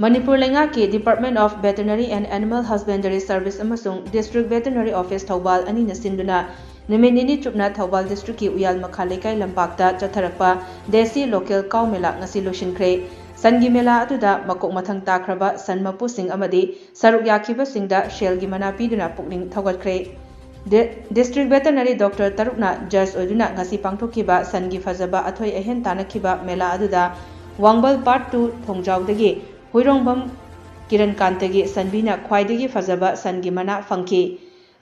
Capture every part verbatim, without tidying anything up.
ꯃꯅꯤꯄꯨꯔ ꯂꯩꯉꯥꯛꯀꯤ Department of Veterinary and Animal Husbandry Service ꯑꯃꯁꯨꯡ District Veterinary Office Thoubal ꯑꯅꯤꯅ ꯁꯤꯟꯗꯨꯅ ꯅꯨꯃꯤꯠ ꯅꯤꯅꯤ ꯆꯨꯞꯅ ꯊꯧꯕꯥꯜ district ꯀꯤ ꯎꯌꯥꯜ ꯃꯈꯥ ꯂꯩꯀꯥꯏ ꯂꯝꯄꯥꯛꯇ ꯆꯠꯊꯔꯛꯄ ꯗꯦꯁꯤ ꯂꯣꯀꯦꯜ ꯀꯥꯎ ꯃꯦꯂꯥ ꯉꯁꯤ ꯂꯣꯏꯁꯤꯟꯈ꯭ꯔꯦ꯫ ꯁꯟꯒꯤ ꯃꯦꯂꯥ ꯑꯗꯨꯗ ꯃꯀꯣꯛ ꯃꯊꯪ ꯇꯥꯈ꯭ꯔꯕ ꯁꯟ ꯃꯄꯨꯁꯤꯡ ꯑꯃꯗꯤ ꯁꯔꯨꯛ ꯌꯥꯈꯤꯕꯁꯤꯡꯗ ꯁꯦꯜꯒꯤ ꯃꯅꯥ ꯄꯤꯗꯨꯅ ꯄꯨꯛꯅꯤꯡ ꯊꯧꯒꯠꯈ꯭ꯔꯦ꯫ ꯗꯤ-, District Veterinary Doctor ꯇꯔꯨꯛꯅ judge ꯑꯣꯏꯗꯨꯅ ꯉꯁꯤ ꯄꯥꯡꯊꯣꯛꯈꯤꯕ ꯁꯟꯒꯤ ꯐꯖꯕ ꯑꯊꯣꯏ ꯑꯍꯦꯟ ꯇꯥꯟꯅꯈꯤꯕ ꯃꯦꯂꯥ ꯑꯗꯨꯗ ꯋꯥꯡꯕꯜ Part two ꯊꯣꯡꯖꯥꯎꯗꯒꯤ ꯍꯨꯏꯔꯣꯡꯕꯝ ꯀꯤꯔꯟꯀꯥꯟꯇꯒꯤ ꯁꯟꯕꯤꯅ ꯈ꯭ꯋꯥꯏꯗꯒꯤ ꯐꯖꯕ ꯁꯟꯒꯤ ꯃꯅꯥ ꯐꯪꯈꯤ꯫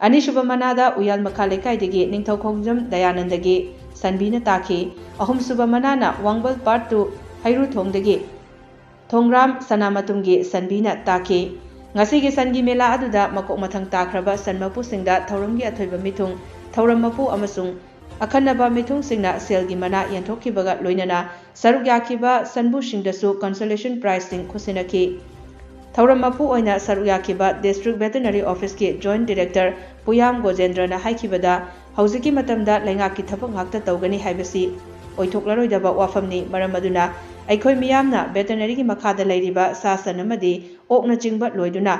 ꯑꯅꯤꯁꯨꯕ ꯃꯅꯥꯗ ꯎꯌꯥꯜ ꯃꯈꯥ ꯂꯩꯀꯥꯏꯗꯒꯤ ꯅꯤꯡꯊꯧꯈꯣꯡꯖꯝ ꯗꯌꯥꯅꯟꯗꯒꯤ ꯁꯟꯕꯤꯅ ꯇꯥꯈꯤ꯫ ꯑꯍꯨꯝꯁꯨꯕ ꯃꯅꯥꯅ ꯋꯥꯡꯕꯜ Part two ꯍꯩꯔꯨꯊꯣꯡꯗꯒꯤ ꯊꯣꯡꯔꯥꯝ ꯁꯅꯥꯃꯇꯨꯝꯒꯤ ꯁꯟꯕꯤꯅ ꯇꯥꯈꯤ꯫ ꯉꯁꯤꯒꯤ ꯁꯟꯒꯤ ꯃꯦꯂꯥ ꯑꯗꯨꯗ ꯃꯀꯣꯛ ꯃꯊꯪ ꯇꯥꯈ꯭ꯔꯕ ꯁꯟ ꯃꯄꯨꯁꯤꯡꯗ ꯊꯧꯔꯝꯒꯤ ꯑꯊꯣꯏꯕ ꯃꯤꯊꯨꯡ, ꯊꯧꯔꯝ ꯃꯄꯨ ꯑꯃꯁꯨꯡ ꯑꯈꯟꯅꯕ ꯃꯤꯊꯨꯡꯁꯤꯡꯅ ꯁꯦꯜꯒꯤ ꯃꯅꯥ ꯌꯦꯟꯊꯣꯛꯈꯤꯕꯒ ꯂꯣꯏꯅꯅ ꯁꯔꯨꯛ ꯌꯥꯈꯤꯕ ꯁꯟꯕꯨꯁꯤꯡꯗꯁꯨ consolation prizeꯁꯤꯡ ꯈꯨꯠꯁꯤꯟꯅꯈꯤ꯫ ꯊꯧꯔꯝ ꯃꯄꯨ ꯑꯣꯏꯅ ꯁꯔꯨꯛ ꯌꯥꯈꯤꯕ District Veterinary Officeꯀꯤ Joint Director ꯄꯨꯌꯥꯝ ꯒꯣꯖꯦꯟꯗ꯭ꯔꯅ ꯍꯥꯏꯈꯤꯕꯗ, ꯍꯧꯖꯤꯛꯀꯤ ꯃꯇꯝꯗ ꯂꯩꯉꯥꯛꯀꯤ ꯊꯕꯛ ꯉꯥꯛꯇ ꯇꯧꯒꯅꯤ ꯍꯥꯏꯕꯁꯤ ꯑꯣꯏꯊꯣꯛꯂꯔꯣꯏꯗꯕ ꯋꯥꯐꯝꯅꯤ꯫ ꯃꯔꯝ ꯑꯗꯨꯅ ꯑꯩꯈꯣꯏ ꯃꯤꯌꯥꯝꯅ veterinaryꯒꯤ ꯃꯈꯥꯗ ꯂꯩꯔꯤꯕ ꯁꯥ ꯁꯟ ꯑꯃꯗꯤ ꯑꯣꯛꯅꯆꯤꯡꯕ ꯂꯣꯏꯗꯨꯅ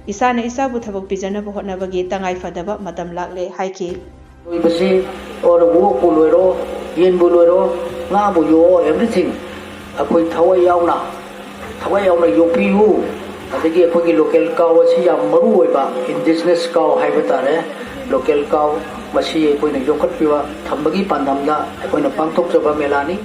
ꯏꯁꯥꯅ ꯏꯁꯥꯕꯨ ꯊꯕꯛ ꯄꯤꯖꯅꯕ ꯍꯣꯠꯅꯕꯒꯤ ꯇꯉꯥꯏꯐꯗꯕ ꯃꯇꯝ ꯂꯥꯛꯂꯦ ꯍꯥꯏꯈꯤ꯫ ꯂꯣꯏꯕꯁꯤ ꯑꯣꯛꯄꯨ ꯂꯣꯏꯔꯣ, ꯌꯦꯟꯕꯨ ꯂꯣꯏꯔꯣ, ꯉꯥꯕꯨ ꯌꯣꯛꯑꯣ, everything ꯑꯩꯈꯣꯏ ꯊꯋꯥꯏ ꯌꯥꯎꯅ, ꯊꯋꯥꯏ ꯌꯥꯎꯅ ꯌꯣꯛꯄꯤꯌꯨ꯫ ꯑꯗꯒꯤ ꯑꯩꯈꯣꯏꯒꯤ local cow ꯑꯁꯤ ꯌꯥꯝ ꯃꯔꯨ ꯑꯣꯏꯕ indigenous cow ꯍꯥꯏꯕ ꯇꯥꯔꯦ, local cow ꯃꯁꯤ ꯑꯩꯈꯣꯏꯅ ꯌꯣꯛꯈꯠꯄꯤꯕ ꯊꯝꯕꯒꯤ ꯄꯥꯟꯗꯝꯗ ꯑꯩꯈꯣꯏꯅ ꯄꯥꯡꯊꯣꯛꯆꯕ ꯃꯦꯂꯥꯅꯤ꯫